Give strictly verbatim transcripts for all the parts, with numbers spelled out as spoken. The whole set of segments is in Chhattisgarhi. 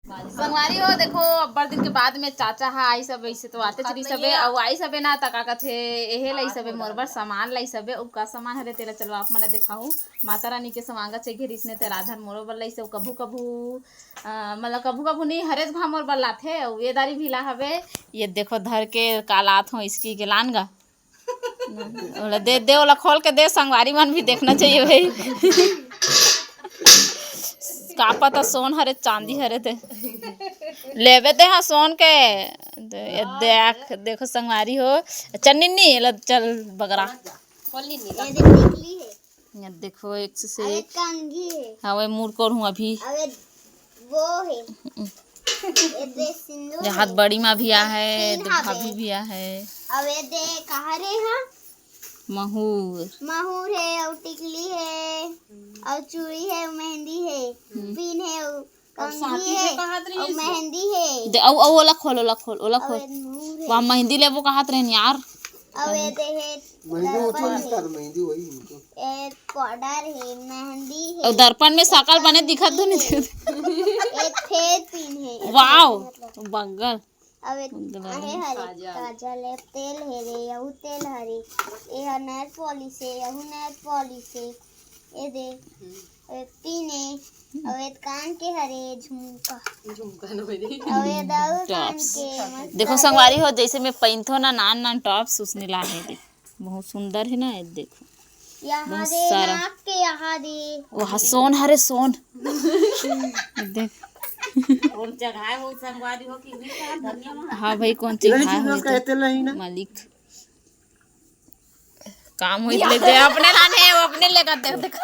संगवारी हो, देखो, अब्बड़ दिन के बाद में चाचा हा आई सबे, इसे तो आते चली सबे, अउ आई सबे ना, त का कथे, एहे लाई सबे, मोर बर सामान लाई सबे। अउ का सामान हरे, तेला चलो आप मन ला देखाहूँ। माता रानी के समांगा चे घेरिस ने, ते राधन मोरो बर लाई से, कभू कभू, अ, मतलब, कभू कभू नहीं, हरेच घाम मोर बर लाथे। अउ ये दारी भी ला हवे, ये देखो, धर के का लात हो, इसकी के लान गा। ओला दे दे, ओला खोल के दे, संगवारी मन भी देखना चाहिए भाई। का पता सोन हरे, चांदी हरे, ते लेबे ते, हाँ, सोन के। दे, देख, देखो संगवारी हो, चल निन्नी, एला चल बगरा। खोल निन्नी। ये देख, निकली है। ये देखो, एक से अरे एक। कंघी है। हाँ, वही मुड़ कर हूँ अभी। अबे वो है। हम्म। ये दे सिंदूर यहाँ है। बड़ी माँ भी आ है, तीन तो हाथ भाभी है। भी आ है। अब ये दे कहाँ रे, हाँ? महुर। महुर है, और टिकली है, और चूड़ी है, मेहंदी है, हम्म। पिन है, और कंघी साथी है, से कहत रही और से। मेहंदी है। दे, औ, औ, ओला खोल, ओला खोल, ओला और खोल। ये महुर है। वाह, मेहंदी लेबो कहत रहन यार। अब ये दे है मेहंदी वो तो दर्पण इसका है। तो मेहंदी वही इनको। ये पाउडर है, मेहंदी है। और दर्पण में शकल बने दिखत तो नहीं। एक फेर पिन है। वाओ, मतलब। बंगल। अब एक बंगल आहे हरे काजल। काजल है, तेल है रे, यहू तेल हरे। ये है नेल पॉलिश है, यहू नेल पॉलिश है। ये दे, हम्म। ये पिन है। अब ये कान के हरे झुमका। झुमका न होई। अब ये दाऊ कान टॉप्स। के मस्त देखो है। संगवारी हो, जैसे मैं पहनथो ना नान नान टॉप्स, उसने ला है दे। बहुत सुंदर है ना, ये देखो। यहाँ बहुत दे सारा। नाक के यहाँ दे। वहाँ सोन हरे सोन। देख। कौन चढ़ाए हो संगवारी हो कि नहीं चढ़ाए धनिया में? हाँ भाई, कौन इधर ही चढ़ाए चीज हो उसका तो? तेल नहीं ना। मालिक। काम होई ले दे, अपने लाने, वो अपने लेकर दे, देख।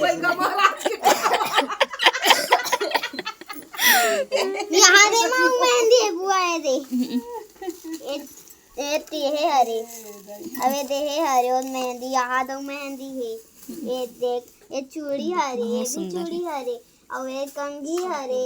वही का महाराज के। यहाँ दे माँ मेहंदी है, बुआ है दे। ए, ए, ते है हरे। अबे दे है हरे, और मेहंदी, यहाँ दो मेहंदी है। ये देख, ये चूड़ी हरे, ये बहुत भी सुंदर चूड़ी है। हरे, और ये कंघी हरे,